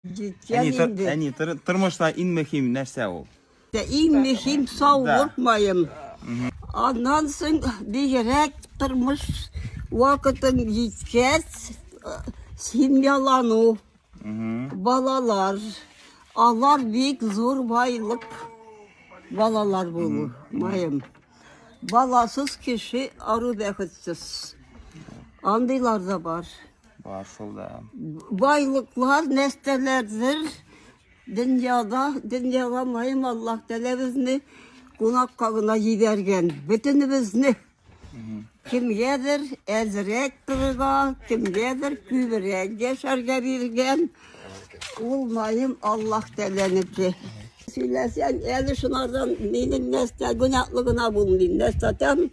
Җиткән Әни, тор, инде. әни, тор, тормышта иң мөһим нәрсә ул? Иң мөһим саулык маем. Аннан соң бигрәк тормыш вакытың җиткәч, семьялану, балалар. Алар бик зур байлык. Балалар булу, маем. Баласыз кеше ару бәхетсез. Андыйлар да бар. Бар шул да. Байлыклар нәрсәләрдер дөньяда, дөньяга маем Аллаһ Тәгалә безне кунакка гына җибәргән. Бөтенебезне. Кемгәдер әзрәк торырга, кемгәдер күбрәк яшәргә биргән. Ул маем Аллаһ Тәгаләнеке. Сөйләсәң, әле шунардан минем нәрсә гөнаһлы гына булмыйм. Нәрсәдән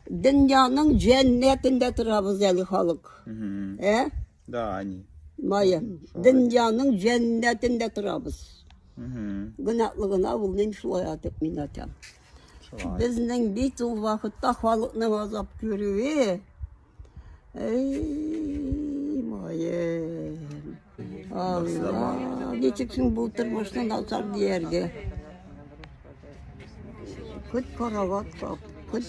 Дөньяның җәннәтендә торабыз әле халык. Ә? Да, они. Майя, дөньяның җәннәтендә торабыз. Гөнаһлы гына булмыйм шулай атып мин атам. Безнең бит ул вакытта халыкның азап күрүе. Эй, Майя. Алла, ничек соң бу тормышны начар дияргә? Көт карават кап, көт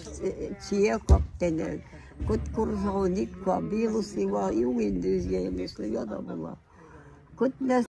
чия кап тәнәк, көт куржауник кап, быел сыйва, юк инде үзгә емеслегә дә була. Көт нәрсә.